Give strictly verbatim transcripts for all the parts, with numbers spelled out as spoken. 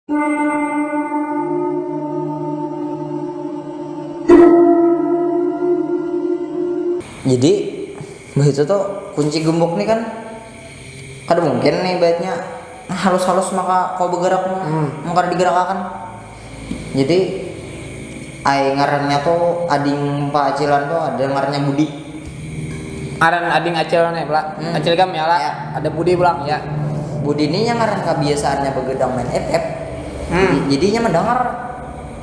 Jadi begitu tuh, kunci gembok nih kan kada mungkin nih baiknya halus-halus maka kau bergerak, hmm, maka digerakakan. Jadi ai ngarannya tuh ading Pak Acilan tuh ada ngarannya Budi. Ngaran ading Acil nih pula. Hmm. Acil Gam ya lah. Ya. Ada Budi pulang ya. Budi ini yang ngaran kebiasaannya begadang main F F. Hmm. Jadi, jadinya mendengar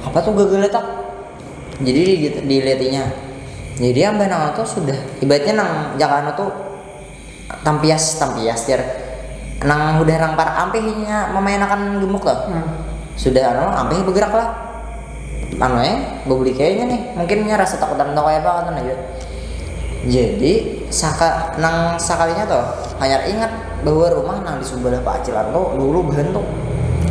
apa tuh gegeletak. Jadi di, dilihatinya. Jadi yang benang tuh sudah ibaratnya nang jakana tuh tampias tampias jar nang udah rang par ampihnya memainakan gemuk tuh. Hmm. Sudah anu ampih bergerak lah. Anu eh bebeli kayaknya nih mungkinnya rasa takutan atau kayak apa kan aja. Jadi saka nang sakalinya tuh hanya ingat bahwa rumah nang di sebelah Pak Acilan tuh dulu bahan tuh.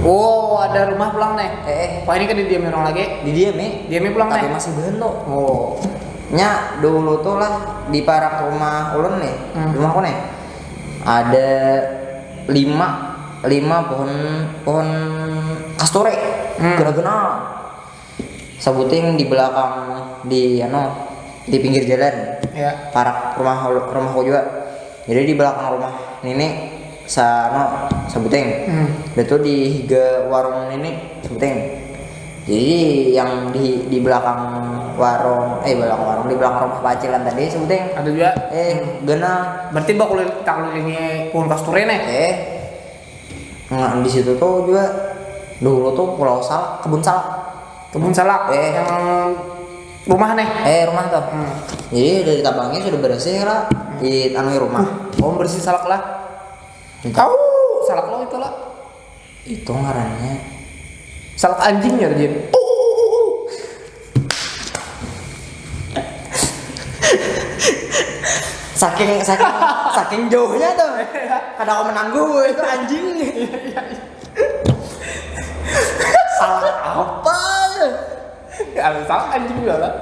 Oh, ada rumah pulang nih. Eh, eh. Wah, ini kan di diam orang lagi. Di diam eh. Diam pulang tapi nih. Masih bahan tuh. Oh. Nya dulu tuh lah di parak rumah ulun nih, hmm, rumahku nih. Ada lima lima pohon pohon kasturi. Hmm. Gena-gena. Sabuting di belakang di anu di pinggir jalan. Ya. Parak rumah rumahku juga. Jadi di belakang rumah nini sa anu sabuting. Hmm. Itu di higa warung nini sabuting. Jadi yang di di belakang warung, eh belakang warung di belakang rumah Pak Acilan tadi sebuting. Ada juga. Eh, hmm, gena. Berarti bakul tak ini pohon kasturi nih. Eh. Nah, di situ tuh juga dulu tuh pulau salak, kebun salak. Kebun salak. Eh. Yang rumah nih. Eh, rumah tuh. Hmm. Jadi dari tabangnya sudah bersih lah di anu rumah. Oh, bersih salak lah. Kau salak lo itu lah. Itu ngarannya salak anjingnya tuh. Saking saking saking jauhnya tuh. Kada aku menangguh itu anjing. Salak apa? Ya, salak anjing juga lah.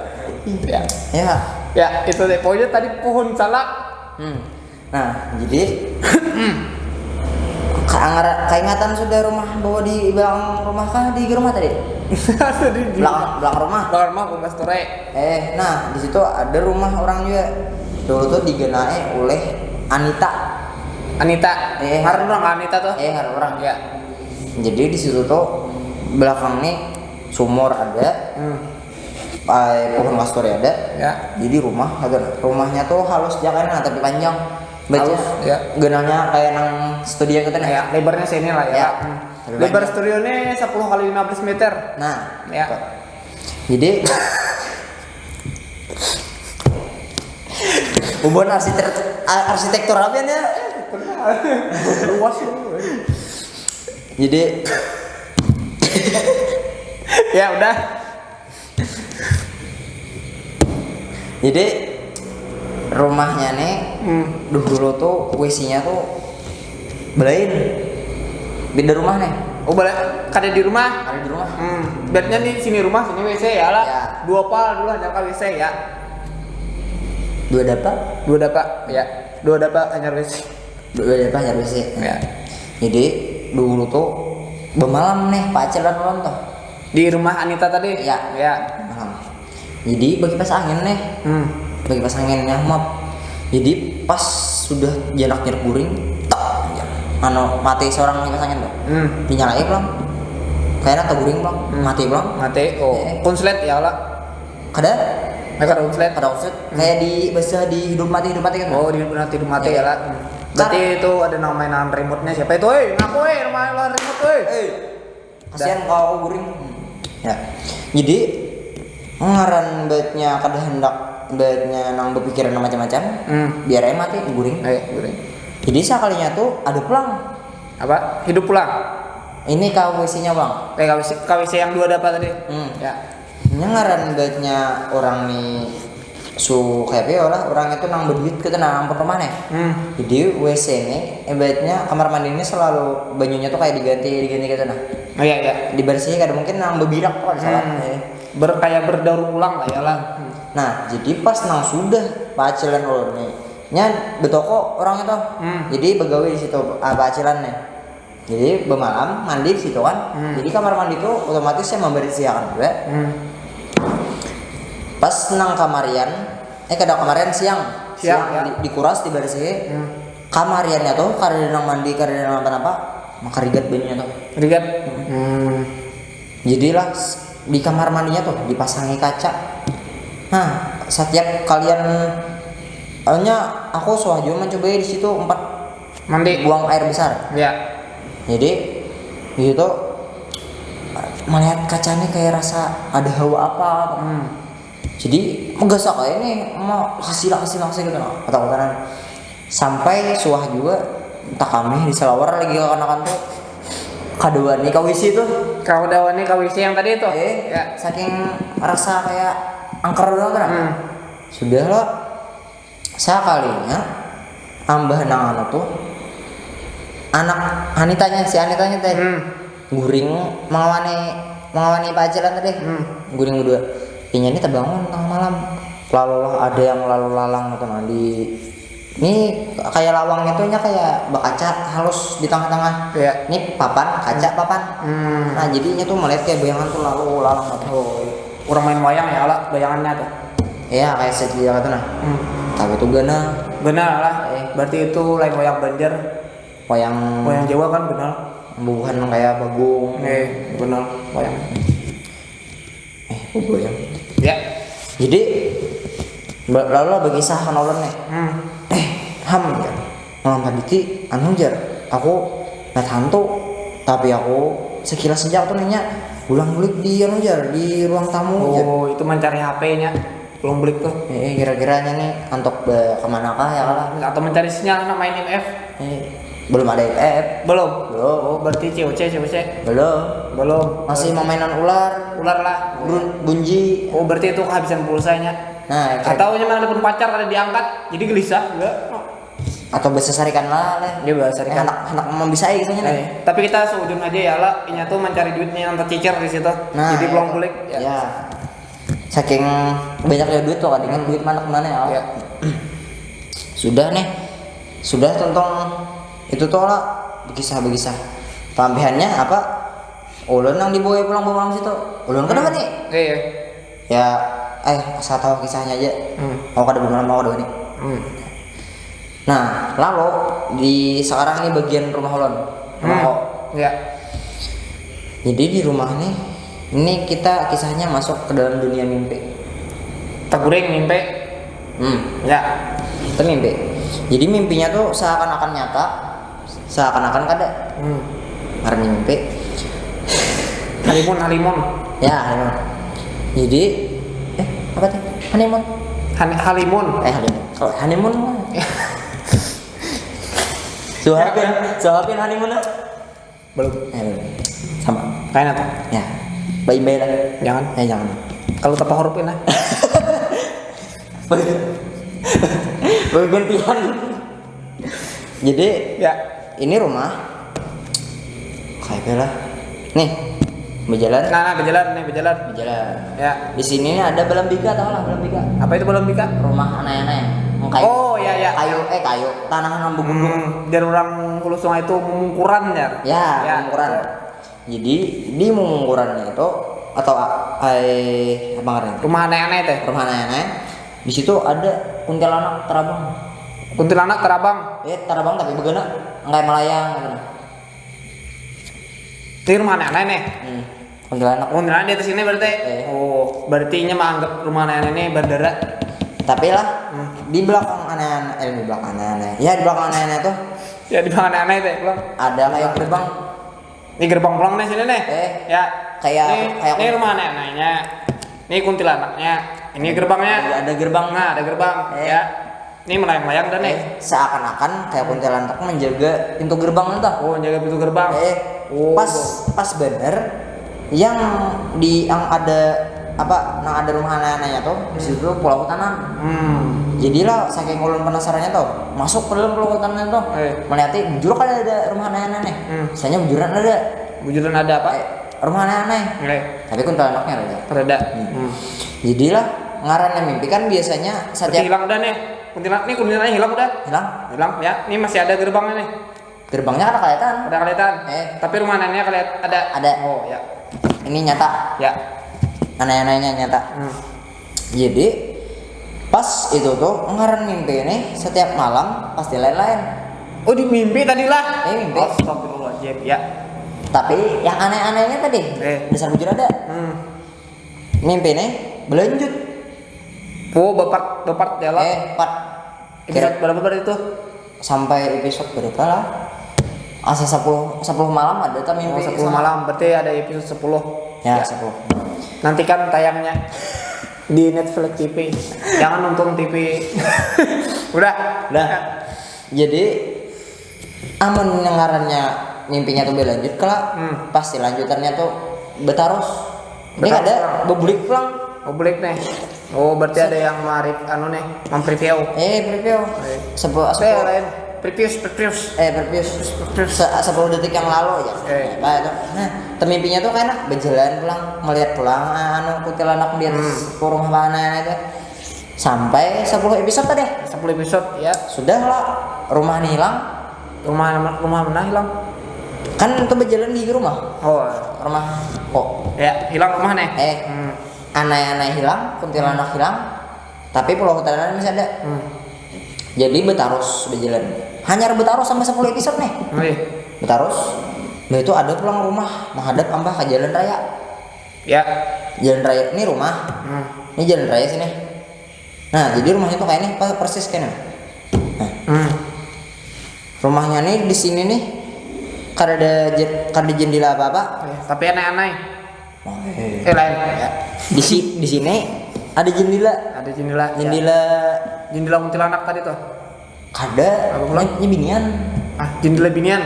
Ya. Ya. Ya, itu deh. Pokoknya tadi pohon salak. Hmm. Nah, jadi kaingatan sudah rumah bahwa di belakang rumah kah di rumah tadi? Belakang belakang rumah. Belakang rumah bungas turai. Eh, nah di situ ada rumah orang juga. Dulu tuh digenai oleh Anita. Anita. Eh, ngaran orang Anita tuh. Eh, ngaran orang. Ya. Jadi di situ tuh belakang nih sumur ada. Hmm. Ai, pohon kasturi ada. Ya. Jadi rumah ada. Rumahnya tuh halus ja kan, nah, tapi panjang. Baca halus, ya. Genangnya kayak nang studio gitu nih. Ya, lebarnya sini lah ya. Ya. Hmm. Lebar studio ini sepuluh kali lima belas meter. Nah, ya. Jadi hubungan arsitektur arsitektur apa ya? Luas lu. Jadi ya udah. Jadi rumahnya nih hmm. Duh dulu tuh W C-nya tuh belain beda rumah nih. Oh bala kada di rumah. Ada di rumah. Hmm. Berarti di sini rumah sini W C ya lah. Ya. Dua pal dulu hanya W C ya. Dua dapa? Dua dapa ya. Dua dapa hanya W C. Dua dapa hanya W C. Ya. Jadi dulu tuh bemalam nih pacaran ulun tuh. Di rumah Anita tadi? Iya. Iya. Malam. Jadi bagi pas angin nih. Hmm. Bagi pas anginnya map. Jadi pas sudah jarak jarak guring, tak aja. Anu mati seorang kipas angin tuh. Hmm. Dinyalai pulang. Kayaknya tak guring pulang, hmm. Mati pulang. Mati. Oh. Eh. Konslet ya lah. Kada? Kada konslet. Kada konslet. Hmm. Kayak di bahasa di hidup mati hidup mati kan. Oh, di hidup mati hidup mati ya lah. Hmm. Berarti itu ada nang mainan remote-nya siapa itu? Hei, ngaku hei, main remote hei. Hei. Kasihan kalau aku guring. Ya. Jadi ngaran baiknya kada hendak baiknya nang berpikiran macam-macam. Hmm. Biar aja mati guring. Ayo, guring. Jadi sekalinya tuh ada pulang. Apa? Hidup pulang. Ini K W C-nya bang. Eh, K W C, K W C yang dua dapat tadi. Hmm. Ya. Ini ngaran baiknya orang nih su kayak apa ya lah orang itu nang berduit gitu nah ampun rumah nih. Hmm. Jadi W C ini ibaratnya kamar mandi ini selalu banyunya tuh kayak diganti diganti gitu nah. Oh, iya iya. Dibersihin kada mungkin nang bebirak tuh kan salah. Hmm. Ya. Ber kayak berdaur ulang lah ya lah. Hmm. Nah jadi pas nang sudah pacilan ulun nih, nya betoko orang itu. Hmm. Jadi begawe di situ ah, pacilan nih. Jadi bemalam mandi di situ kan. Hmm. Jadi kamar mandi itu otomatis saya membersihakan juga. Hmm. Pas nang kamarian, eh kada kamarian, siang. Siang, siang ya. Di, dikuras, dibersihi. Hmm. Kamariannya tuh kada ada nang mandi, kada ada nang apa-apa, maka rigat banyunya tuh. Rigat. Hmm. Jadilah di kamar mandinya tuh dipasangi kaca. Nah, setiap kalian, hanya aku suah juga mencobai di situ empat mandi, buang air besar. Ya. Jadi di situ melihat kacanya kayak rasa ada hawa apa. Hmm. Jadi megasak aja nih, mau kasih lah, kasih lah, kasih gitu, nah, ketakutan. Sampai suah juga, entah kami di selawar lagi kekanakan tuh, kada wani kawisi tuh. Kada wani kawisi yang tadi itu. Eh, ya. Saking rasa kayak angker doang tuh, nah. Hmm. Sudah lo, sakalinya ambah nang anu tuh, anak Anitanya, si Anitanya teh. Hmm. Guring mengawani, mengawani pacilan tadi. Hmm. Guring berdua. Inya ini terbangun tengah malam. Lalu lah ada yang lalu lalang atau nanti. Ini kayak lawangnya tuh nya kayak berkaca halus di tengah-tengah. Iya. Ini papan, kaca papan. Hmm. Nah, jadinya tuh melihat kayak bayangan tuh lalu lalang gitu. Oh, iya. Orang main wayang ya lah bayangannya tuh. Iya, kayak sedia gitu nah. Hmm. Tapi itu gana. Gana lah. Eh. Berarti itu lain wayang Banjar. Wayang, wayang Jawa kan benar. Bubuhan kayak Bagong. Eh, benar, wayang. Eh, Bagong ya. Ya. Jadi ba- lalu lah berkisah kan ulun nih. Hmm. Eh, Ham, ya. Malam tadi ti anu, jar. Aku lihat hantu, tapi aku sekilas saja aku tuh nanya, ulang bulik di anu, jar, di ruang tamu, jar. Oh, itu mencari H P-nya. Belum bulik tuh. Eh, kira-kiranya nih antok be- kemana kah ya kalah? Atau mencari sinyal nak main M F? Eh, belum ada M F. Belum. Belum. Oh, berarti C O C, C O C. Belum. Belum. Masih mau mainan ular. Ular lah. Bun- bunji. Oh, berarti itu kehabisan pulsanya. Nah, ya, atau nyaman ada pun pacar kada diangkat, jadi gelisah juga. Atau besesarikan lah, leh. Dia besesarikan. Eh, anak anak membisai kisahnya nih. Eh, tapi kita seujung aja ya lah, inya tuh mencari duitnya yang tercicir di situ. Nah, jadi ya, pulang itu. Bulik. Ya. Ya. Saking banyaknya duit tuh, kadingat hmm. Duit mana kemana ya. Ya. Sudah nih, sudah tentang itu tuh lah, berkisah-berkisah. Pelampihannya apa? Ulun yang dibawa pulang bawa situ. Ulun kenapa hmm. Nih? Iya. Ya, eh, asal tahu kisahnya aja. Hmm. Mau kada benar mau kada nih. Hmm. Nah, lalu di sekarang ini bagian rumah ulun. Rumah hmm. Ya. Jadi di rumah nih, ini kita kisahnya masuk ke dalam dunia mimpi. Teguring mimpi. Hmm. Ya. Itu mimpi. Jadi mimpinya tuh seakan-akan nyata, seakan-akan kada. Hmm. Ngarannya mimpi. Halimun, halimun. Ya, halimun. Jadi, eh, apa tuh? Honeymoon. Han- halimun. Eh, halimun. Kalau honeymoon mah. Suapin, suapin honeymoon lah. Belum. Eh, belum. Sama. Kayak apa? Ya. Baik-baik lah. Jangan. Eh, jangan. Kalau tanpa huruf ini. Bergantian. Jadi, ya. Ini rumah. Kayak lah. Nih, berjalan. Nah, nah, berjalan nih, berjalan. Berjalan. Ya. Di sini nih ada balambika, tau lah balambika. Apa itu balambika? Rumah aneh-aneh. Kayu. Oh, ya, ya. Kayu, eh kayu, tanah nang begundung. Hmm, jar orang hulu sungai itu mumungkuran ya. Ya, ya. Mumungkuran. Jadi di mumungkurannya itu atau ai apa ngarannya? Rumah aneh-aneh teh. Rumah aneh-aneh. Di situ ada kuntilanak terabang. Kuntilanak terabang. Ya, terabang tapi begana, kayak melayang gitu. Ini rumah aneh-aneh nih. Hmm. Kuntilanak. Kuntilanak di atas ini berarti. Eh. Oh, berarti ini menganggap rumah aneh-aneh ini bandara. Tapi lah hmm. Di belakang aneh-aneh, eh, di belakang aneh-aneh. Ya di belakang aneh-aneh tuh. Ya di belakang aneh-aneh teh, belum. Ada kayak gerbang. Ini gerbang pulang nih sini nih. Eh, ya. Kayak ini, kayak ini rumah aneh-anehnya. Ini kuntilanaknya. Ini gerbangnya. Ada, ada gerbang. Nah, ada gerbang. Eh. Ya. Ini melayang-layang dah nih. Eh, seakan-akan kayak kuntilanak menjaga pintu gerbang itu. Oh, menjaga pintu gerbang. Eh, oh, pas betul. Pas bener yang di yang ada apa nang ada rumah aneh-anehnya tuh di situ pulau hutanan. Hmm. Jadilah saking ulun penasarannya tuh masuk ke dalam pulau hutanan tuh. Eh. Melihat bujur kada ada rumah aneh-aneh nih. Hmm. Misalnya bujuran ada. Bujuran ada apa? Eh, rumah aneh-aneh. Eh. Tapi kuntilanaknya rada. Rada. Hmm. Hmm. Jadilah ngarannya mimpi kan biasanya setiap hilang dah nih. Kuntilanak nih kuntilanaknya hilang udah. Hilang. Hilang ya. Ini masih ada gerbangnya nih. Gerbangnya kada kelihatan. Ada kelihatan. Eh. Tapi rumah anehnya kelihatan ada. Ada. Oh ya. Ini nyata. Ya. Aneh-anehnya nyata. Hmm. Jadi pas itu tuh ngaran mimpi ini setiap malam pasti lain-lain. Oh, di mimpi tadi lah. Eh, mimpi. Astagfirullahaladzim. Ya. Tapi yang aneh-anehnya tadi Eh. dasar bujur ada. Hmm. Mimpi nih berlanjut. Oh, bapak bapak ya lah. Eh, part Episode berapa berarti tuh? Sampai episode berapa lah? Asa sepuluh sepuluh malam ada tak mimpi Oh, sepuluh sama- malam, berarti ada episode sepuluh. Ya, sepuluh. Nantikan tayangnya di Netflix T V. Jangan nonton T V. Udah. Dah. Jadi amun yang ngarannya mimpinya tuh berlanjut kala Hmm. pasti lanjutannya tuh betarus. Ini Betarus ada pulang. Bebulik pulang. Publik nih. Oh, berarti ada yang marif anu nih, mempreview. Eh, preview. Sepuluh Eh, sepuluh. Lain. Previous, previous. Eh, previous. Previous. Se- sepuluh detik yang lalu ya. Eh. Apa itu? Nah, temimpinya tuh kayak berjalan pulang, melihat pulang anu kuntilanak di atas rumah mana itu. Sampai sepuluh episode tadi. Sepuluh episode ya. Sudah lah, rumah nih hilang. Rumah rumah mana hilang? Kan itu berjalan di rumah. Oh, Rumah kok. ya hilang rumah nih. Eh, Hmm. Aneh-aneh hilang, kuntilanak hilang. Tapi pulau Hutan masih ada. Hmm. Jadi betarus berjalan. Hanya betarus sampai sepuluh episode nih. Oh, iya. Betarus. Nah, itu ada pulang rumah menghadap ambah ke jalan raya. Ya. Jalan raya ini rumah. Hmm. Ini jalan raya sini. Nah, jadi rumahnya tuh kayak ini, pas- persis kayak ini. Nah, Hmm. rumahnya nih di sini nih kada ada je- kada ada jendela apa-apa. Eh, tapi aneh-aneh. Oh, eh. Eh, lain ya. Di si- di sini ada jendela. Ada jendela. Ya. Jendela Jendela kuntilanak tadi tuh. kada. Apa pulang? Ini, ini binian. Ah, jendela binian.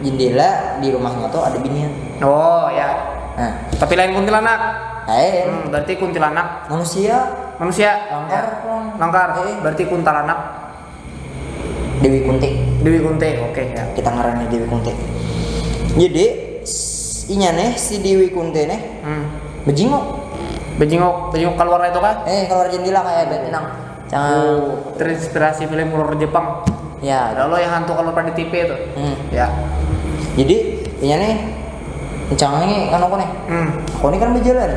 Jendela di rumahnya tuh ada binian. Oh ya. Nah, Tapi lain kuntilanak. lain Hmm, berarti kuntilanak manusia manusia. langkar Ya. pulang. Langkar. Eh. Berarti kuntilanak. Dewi Kunti. Dewi Kunti. Oke ya. Kita ngarannya Dewi Kunti. Jadi s- inya nih si Dewi Kunti nih Hmm. bejingok. Bejingok, bejingok keluar itu kah? Eh, keluar jendela kayak bed tenang. Jangan. Oh, terinspirasi film horor Jepang. Ya. Ada lo yang hantu kalau pada T V itu. Hmm. Ya. Jadi inya nih kencang nih kan aku nih. Hmm. Aku ini kan berjalan.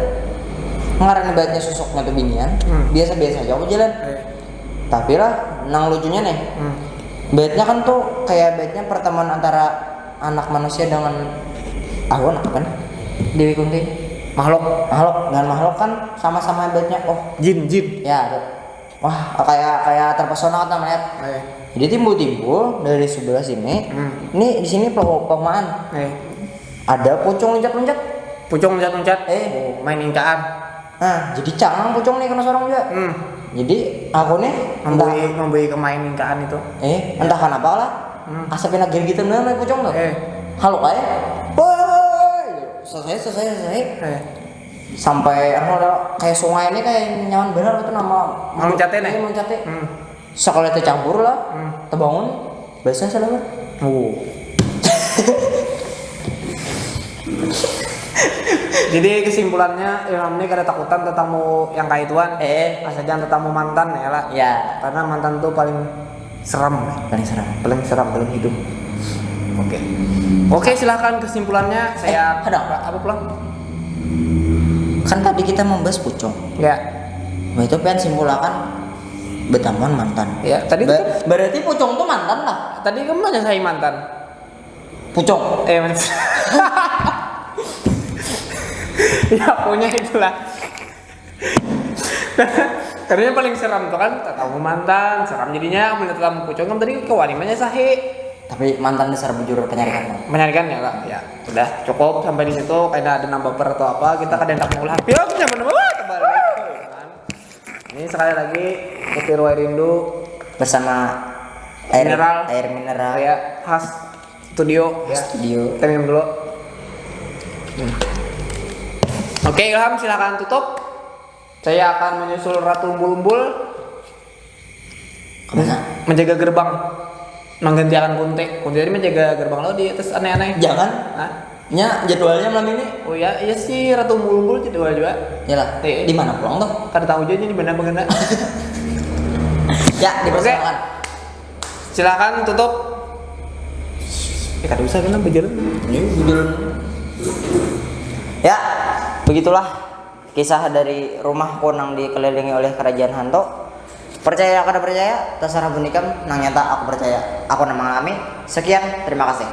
Ngaran ibaratnya susuknya tuh binian. Hmm. Biasa-biasa aja aku jalan. Eh. Tapi lah, nang lucunya nih. Hmm. Baiknya kan tuh kayak baiknya pertemuan antara anak manusia dengan aku anak kan Dewi Kunti Makhluk. makhluk dengan makhluk kan sama-sama baiknya oh Jin, jin. Ya tuh. Wah, kayak kayak terpesona kita melihat. Eh. Jadi timbul-timbul dari sebelah sini. Hmm. Ini di sini peho- pehomaan. Eh. Ada pocong loncat-loncat. Pucung loncat-loncat. Eh. Oh, main ingkaan. Nah, jadi cangang pocong nih kena sorong juga. Hmm. Jadi aku nih entah Membui membui kemain ingkaan itu. eh entah kenapa lah. Hmm. Asapnya lagi gitu nih pocong tuh. Eh. Halo kayak. Woi, woi, woi. Selesai, selesai, selesai. Eh. Sampai aku ada kayak sungai ini kayak nyaman benar itu nama Meluncatnya nih? Iya, meluncatnya. Hmm. Sekali tercampur lah, Hmm. terbangun, basah salah kan. Oh. Jadi kesimpulannya Ilham ini kada takutan tetamu yang kaituan. Eh. Asal jangan tetamu mantan ya lah. Ya, Karena mantan tuh paling seram. paling seram. Paling seram dalam hidup. Oke. Oke, silahkan kesimpulannya saya Eh, ada. Apa pulang? Kan tadi kita membahas pucung. Ya. Nah, itu pengen simpulakan bertemuan mantan. Ya, tadi Ba- kan- berarti pucung tuh mantan lah. Tadi kan mana saya mantan? Pucung. Eh, man- ya punya itulah. Karena yang paling seram tuh kan tetamu mantan, seram jadinya, amun tetamu pucung kan tadi kawani mana sahi. Tapi mantan dasar bujur penyarikan. Menyarikan ya lah, ya. Udah cukup sampai di situ, karena ada nambah per atau apa, kita kada hendak mengulah. Pilotnya bener, wah, terbalik. Ini sekali lagi kopi ruai rindu Bersama air Mineral. air mineral. Ya, khas studio ya. Studio. Kita minum dulu. Hmm. Oke, Ilham, silakan tutup. Saya akan menyusul Ratu Umbul-umbul Kemana? menjaga gerbang. Menggantikan Kunti. Kunti tadi menjaga gerbang lo di atas aneh-aneh. Jangan. Hah? Nya jadwalnya malam ini. Oh ya, iya sih, Ratu Umbul-umbul jadwal juga. Yalah. Iya. Di mana pulang tuh? Kada tahu juga ini benar-benar. Ya, dipersilakan. Silakan tutup. Eh, kada usah kan berjalan. Ya, begitulah kisah dari rumahku nang dikelilingi oleh kerajaan hantu. Percaya kada percaya, terserah bunikam. Nang nyata aku percaya. Aku nama Ami. Sekian, terima kasih.